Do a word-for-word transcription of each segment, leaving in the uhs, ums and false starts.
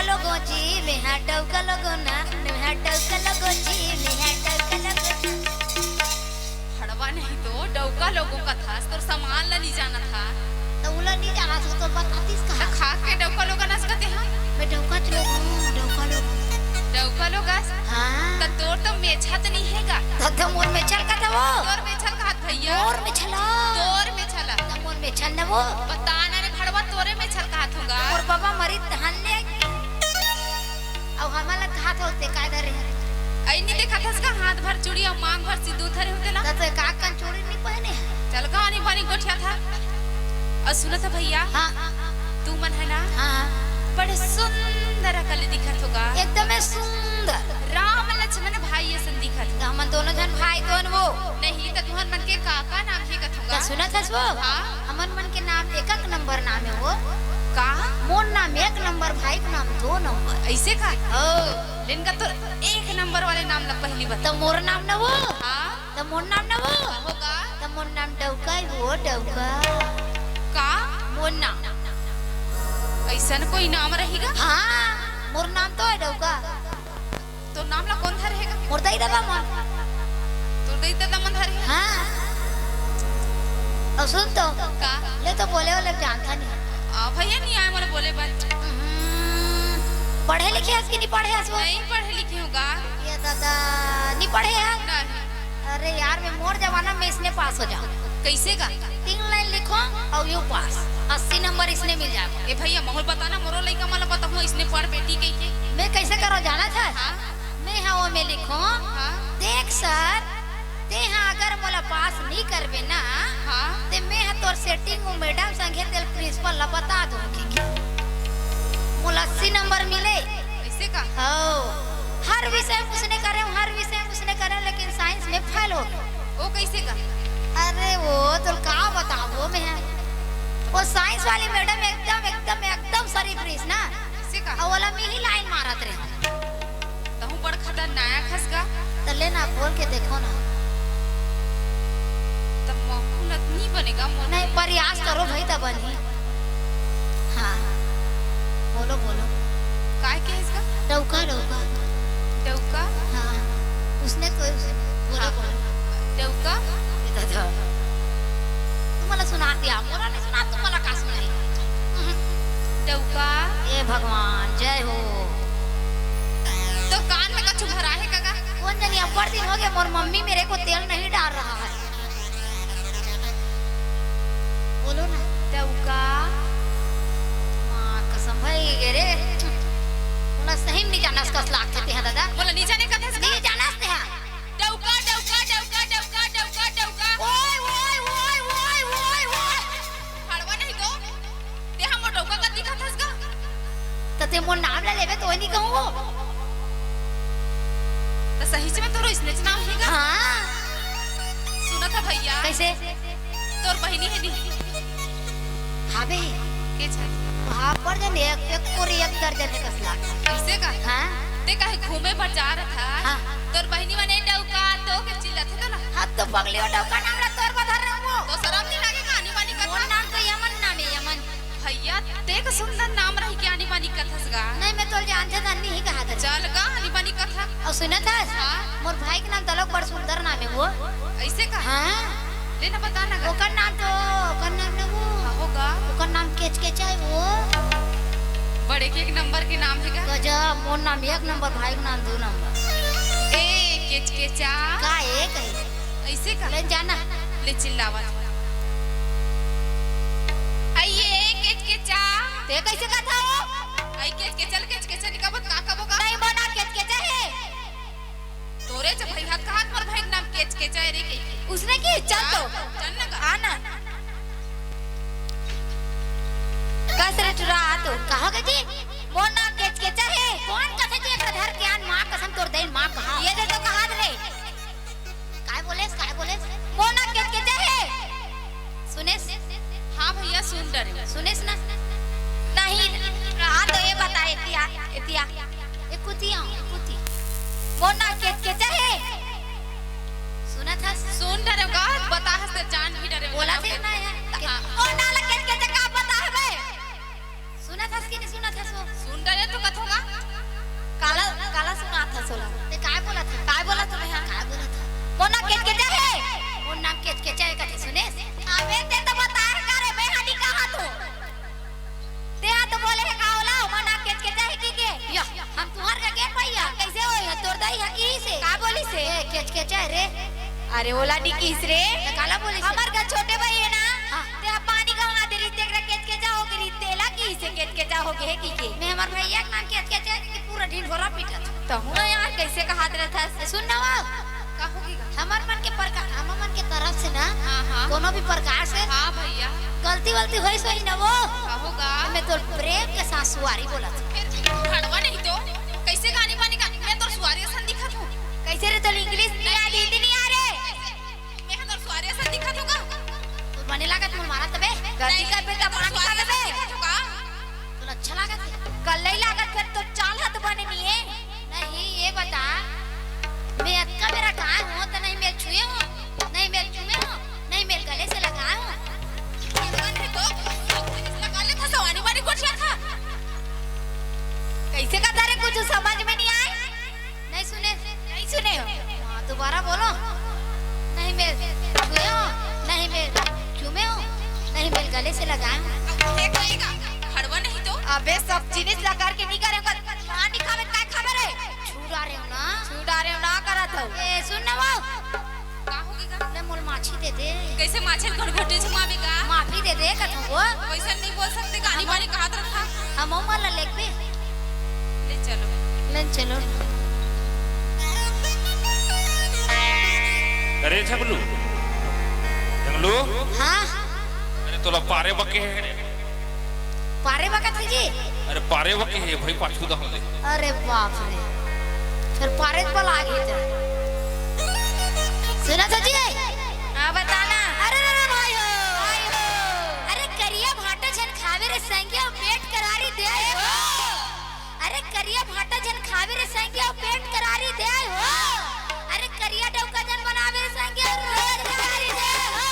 लोगो जी, मेहा डौका लोगो ना, मेहा डौका लोगो जी, मेहा डौका लोगो ना। हड़वा नहीं तो डौका लोगो कथस, तोर सामान ला नहीं जानत हा। त उला नहीं जानत हो तो बतातीस त कहाँ? खा के डौका लोगो नस कथे हा? मैं डौका च लोगो, डौका लोगो। डौका लोगस? हाँ। त तोर तो मेछा त नहीं हे गा। त, त मोर मेछल कथे वो। तोर मेछल कहात भैया। मोर मेछला। तोर मेछला। त मोर मेछल न वो। बता ना रे भड़वा, तोरे मेछल कहात हों गा। मोर बाबा मरी तहन ले। अउ हमन ला कहात होते काय धरे हे? अई नहीं देखत हस का, हाथ भर चूड़ी अउ मांग भर सिंदूर धरे होते ला। त, त का कन चूड़ी नहीं पहने हे? चल गा, आनी बानी गोठियात हा। अउ सुनत हा भैया, हाँ। तुमन हे ना, हाँ। बड़े सुंदर अकन दिखत हो गा। एकदमे सुंदर। राम लक्ष्मण भाई असन दिखत हो। त हमन दोनों झन भाई दोन वो। नहीं, त तुहन मन के का का नाम हे कथों गा? त सुनत हस वो? हाँ। हमन मन के नाम एक एक नंबर नाम हे वो। का? मोर नाम एक नंबर, भाई के नाम दो नंबर। अइसे का? हो। लेकिन का तोर एक नंबर वाले नाम ला पहिली बता। त मोर नाम न वो? हाँ। त मोर नाम न वो? हो गा? त मोर नाम डौका हे वो, डौका। का? मोर नाम। अइसन कोई नाम रही गा? हाँ, मोर नाम तो हे डौका। तोर नाम ला कोन धरे हे गा? मोर दई ददा मन। तोर दई ददा मन धरे हे? हाँ। अउ सुन तो। का? ले तो बोले वाले जानता नहीं। आ, भैया नहीं आए मोला बोले बर। हम्म, पढ़े लिखे हस कि नहीं पढ़े हस वो? नहीं पढ़े लिखे हों गा। ये दादा, नहीं पढ़े हस? नहीं। अरे यार, मैं मोर जमाना में इसने पास हो जाऊं। कइसे गा? तीन लाइन लिखों अउ यूं पास, अस्सी नंबर इसने मिल जाय। ए भैया, महूं ल बता ना, मोरो लइका मन ला बताहूं, इसने पढ़ बेटी कहिके। मैं कइसे करों जानत हस? हाँ। मैं हा वो में लिखों, हाँ। देख सर, तें हा अगर मोला पास नहीं करबे ना, हाँ। ते मैं हा तोर setting वो मैडम संगे तेल प्रिंसिपल ला बता दूं कहिके। मोला अस्सी नंबर मिले। अइसे का? हव। हर विषय में उसने करे, हर विषय में उसने करे, लेकिन साइंस में फेल हो गे। वो कइसे गा? अरे वो तोला का बतावों मैं। वो साइंस वाली मैडम एकदम, एकदम, एकदम शरीफ रहिस ना। अइसे का? अउ ओला मैं ही लाइन मारत रहेंव। तहूं बड़ खतरनाक हस गा। त ले ना, बोल के देखों ना। त महूं ल नहीं बने गा, मोर नहीं, प्रयास करों भाई, त बनही। हाँ, बोलो, बोलो। काय कहेस गा? डौका, डौका। डौका? हाँ, उसने तो, बोलो, हाँ। बोलो। डौका? ये दादा। तुमन ला सुनात हे, मोला नहीं सुनात, तुमन ला का सुनाही? डौका? ए भगवान, जय हो। तोर कान में कछु भराय हे का गा? कोन जनी, अब्बड़ दिन हो गे, मोर मम्मी मेरे को तेल नहीं डाल रहा है। बोलो ना। डौका। माँ कसम भई गे रे। मोला सही में नहीं जानस कस लागथे तेहा दादा। मोला नहीं जाने कथस का? नहीं जानस तेहा। डौका, डौका, डौका, डौका, डौका, डौका। ओए, ओए, ओए, ओए, ओए, ओए। हड़वा नहीं तो। तेहा मोर डौका कस दिखत हस गा? त तें मोर नाम ला लेबे तो नहीं कहूं वो। त सही में तोरो इसने च नाम हे गा? हाँ। सुनत हा भैया। कइसे? तोर बहिनी हे नहीं? हाँ बे। के छे? वहाँ पर जन एक, एक कोरी एक दर्जन हे कस लाग। अइसे का? हाँ। तें कहीं घूमे बर जात हस? हाँ। तोर बहिनी मन डौका, डौका के चिल्लाथे तोला। हाँ, त पगली वो डौका नाम ला तोर बर धर रहे वो। त सरम नहीं लागे का आनी बानी कथा? मोर नाम तो यमन नाम हे, यमन। भैया, तें का सुंदर नाम रही के आनी बानी कथस गा? नहीं, मैं तोला जानथों, त नहीं कहा था। चल गा, आनी बानी कथा। अउ सुनत हस? हाँ। मोर भाई के नाम तलक बड़ सुंदर नाम हे वो। अइसे का? हाँ। ले ना, बता ना गा। ओकर नाम तो, ओकर नाम ना वो। हाँ, हो गा। ओकर नाम केचकेचा हे वो। बड़े के एक नंबर के नाम हे गा। गजब, मोर नाम एक नंबर, भाई के नाम दो नंबर। ए, केचकेचा। का ए कही? अइसे का? ले जाना। ले चिल्लावत। अई ए केचकेचा। तें कइसे कथस वो? अई केचकेचा, केचकेचा नहीं कबो, का कबो गा? नहीं बना, केचकेचा हे। तोरे च भई हाथ कहात मोर भाई के नाम केचकेचा हे रे कहिके। उसने की? चल तो। चल ना गा। आ ना। कस रे टुरा, आ तो। कहाँ गे जी? मोर नाम केचकेचा हे। कोन कथे जी एकरा धर के आन, माँ कसम तोर दई माँ कहा। ये दे तो कहात रे। काय बोलेस, काय बोलेस? मोर नाम केचकेचा हे। सुनेस? हाँ भैया, सुन डरेंव। सुनेस ना? नहीं, हाँ तो ये बता, एती आ, एती आ। ए कुती आऊँ, ए कुती। मोर नाम केचकेचा हे। सुनत हस? सुन डरेंव गा, बता हस ते जान भी डरेंव। बोला थे ना यार। हाँ। ओ नाला केचकेचा का बता हवे? सुनत हस कि नहीं सुनत हस वो? सुन डरेंव तो कथों गा। केचा रे? अरे ओला नी किहिस रे। त काला बोलिस? हमर घर छोटे भाई हे ना, हाँ। ते ह पानी गंवा दे रहिस, तेकरा केचकेचा हो गे रहिस, तेला किहिस हे केचकेचा हो गे हे कहिके। मैं हमर भैया के नाम केचकेचा कि पूरा ढिंढोरा पीटत। तहूँ ना यार, कइसे कहत रहिथस? सुन ना वो। का हो गे गा? हमर मन के प्रका-, हमर मन के तरफ से ना, हाँ, हाँ। कोनो भी प्रकार से हाँ भैया। गलती वलती होइस होही ना वो। का हो गा? मैं तोर प्रेम के साथ सुवारी बोलत हँव। फेर खड़वा नहीं तो, कइसे गानी बानी गा-, मैं तोर सुवारी असन दिखत हँव। कइसे रे, तोला English नइ आय, हिंदी नइ आय रे? मैं ह तोर सुवारी असन दिखत हँव का? तू बने लागत मोर मारा तबे। गलती नहीं, करबे त मैं तोर मार सुवारी खाबे असन बे। दिखत हँव का? तोला अच्छा लागत हे? कल्ले ही लागत, फेर तोर चाल ह तो बने नइ हे। नहीं, ये बता, मैं अतका बेरा गाय हँव त नहीं मैं ल छुए हँव, नहीं मैं ल चूमे हँव, नहीं मैं ल गले से लगाए हँव। भगवान हे तो, लगा ले था सवानी वाली गोठिया था। कइसे कहत हे रे, कुछू समझ में नइ आय? नहीं सुने। नहीं सुने हो? हाँ, दोबारा बोलो। नहीं मैं छुए हँव, नहीं मैं चूमे हँव, नहीं मैं गले से लगाए हँव। अब देख लेगा, खड़वा नहीं तो। अबे सब जिनिस ला करके नइ करे, ओकर मार नइ खाबे, काय खाबे रे? छू डारे हँव ना। छू डारे हँव ना करत हँव। ए, सुन ना वो। का हो गे गा? ले मोला माछी दे दे। कइसे माछी ल घटघटी छुमाबे गा? माफी दे दे कथँव वो। वइसन नइ बोल सकते, गानी बानी कहत रहिथस। हम अउ मन ला लेगबे। ले चलो। ले चलो। अरे झगलू, झगलू। हाँ। अरे तोला पारे बके हे। पारे बकत हे जी? अरे पारे बके हे भाई, पाछू दहम ले। अरे बाप रे, फेर पारे बला आगे त। सुनत हो जी? हाँ, बता ना। अरे रे रे भाई हो। भाई हो। अरे करिया भांटा झन खावे रे संगिया, पेट करारी दे हो। अरे करिया भांटा झन खावे रे संगिया, पेट करारी दे हो। अरे करिया डौका झन बनावे रे संगिया, रोज करारी दे हो।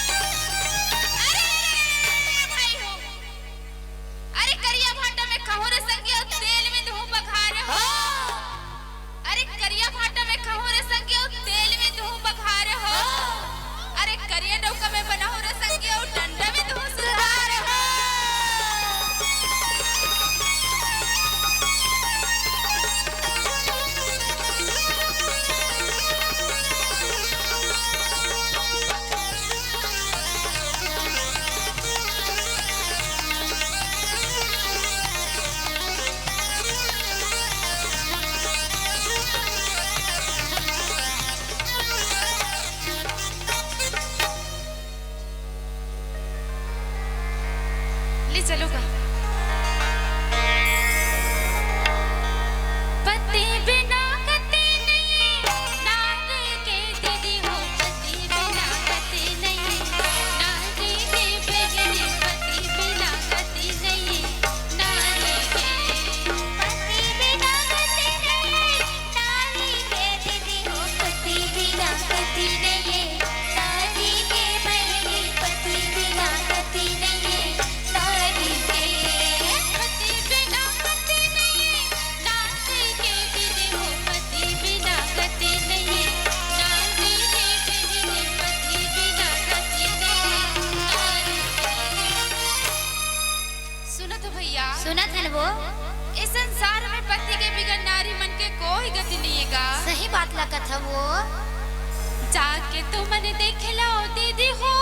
अरे, अरे, अरे, अरे, भाई हो। अरे, करिया भांटा में खाहूँ रे संगिया, तेल में धूप बघारे हो। अरे करिया भांटा में खाहूँ रे संगिया, तेल में धूँ बघारे हो। अरे करिया डौका में बनाहूँ रे संगिया, डंडा में धूँ सुधारे हो। ले चलो गा। पति बिना गति नहीं, नारी के दीदी हो, पति बिना गति नहीं, नारी के बहिनी, पति बिना गति नहीं, नारी के। पति बिना गति नहीं, नारी के दीदी हो, पति बिना गति नहीं, नारी के बहिनी, पति बिना गति नहीं, नारी के। पति बिना गति नहीं, नारी के दीदी हो, पति बिना गति नहीं, नारी के बहिनी, पति बिना गति नहीं, नारी के। सुनत हो भैया? सुनत हन वो। ए संसार में पति के बिगर नारी मन के कोई गति नइ हे गा। सही बात ला कथव वो। जाके तुमन देख लो दीदी हो,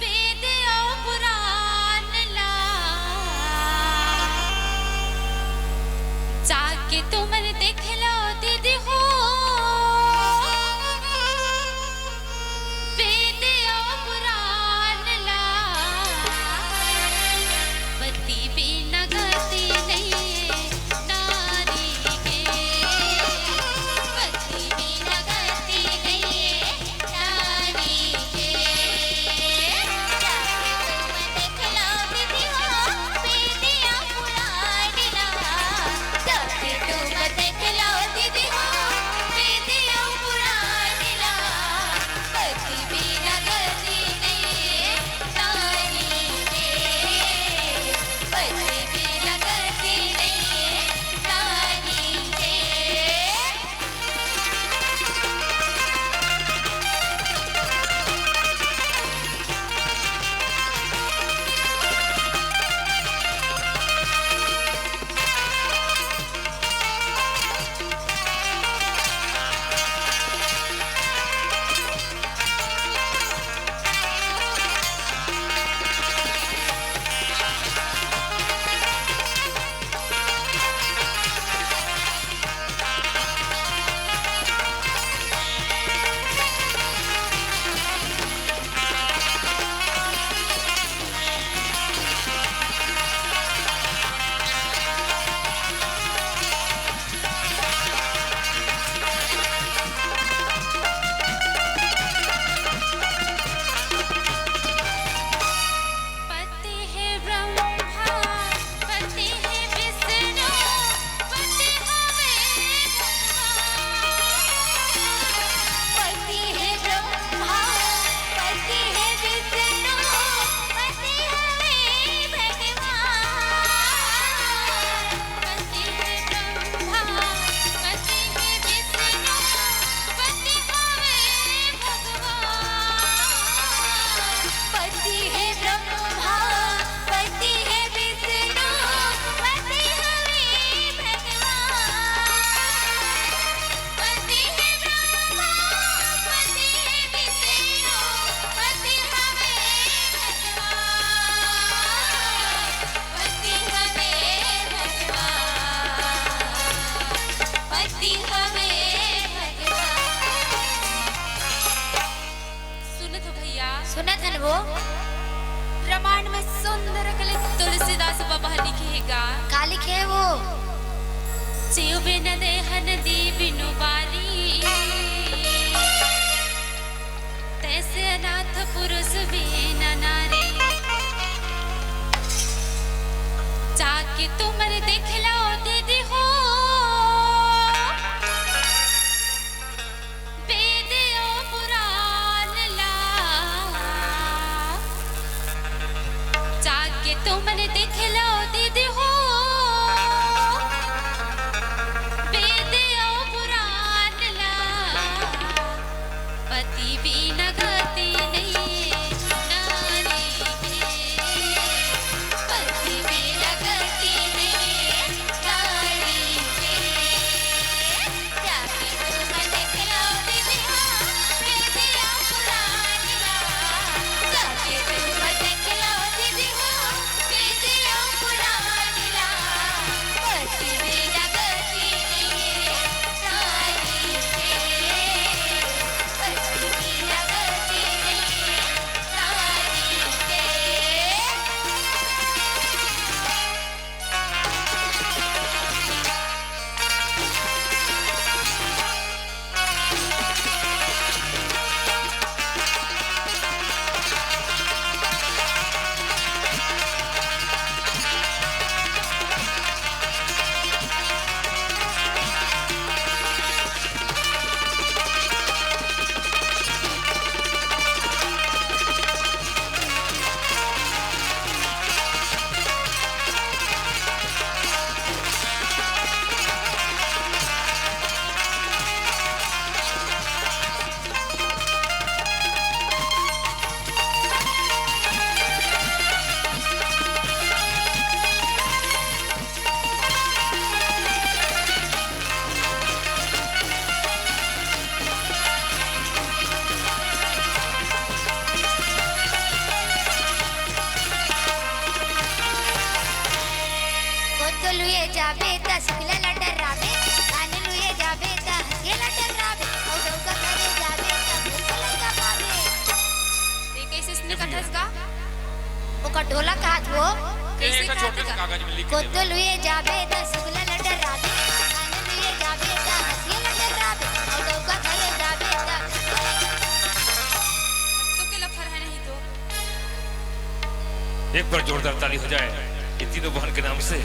वेद अउ पुराण ला। जाके तुमन देख लो दीदी हो, वेद अउ पुराण ला, पति बिना गति नहीं नारी के, पति बिना गति सुनत हन वो? रामायण में सुंदर कले तुलसीदास बाबा लिखे हे गा। का लिखे हे वो? जीव बिन देह नदी बिनु बारी, तैसे अनाथ पुरुष बिन नारी। जाके तुमन देख लो दीदी हो, वेद अउ पुराण ला। जाके तुमन देख लो दीदी हो, वेद अउ पुराण ला। पति बिना गति नइये नारी के, पति बिना गति नइये नारी के। जाके तुमन देख लो दीदी हो, वेद अउ पुराण ला। जाके तुमन देख लो दीदी हो, वेद अउ पुराण ला। पति बिना गति नइये नारी के। कोतो लुए जाबे त सुखला ल डराबे, कान लुए जाबे त हंसिया ल डराबे, अउ डौका करे जाबे त भूत लइका पाबे। ये कैसे इसने कथस गा? ओकर ढोलक हाथ वो। कैसे एक छोटे से कागज में लिख के कोतो लुए जाबे त सुखला ल डराबे, कान लुए जाबे त हंसिया ल डराबे, अउ डौका करे जाबे त तो के लफर है नहीं तो। एक बार जोरदार ताली हो जाए ये तीनों बहन के नाम से।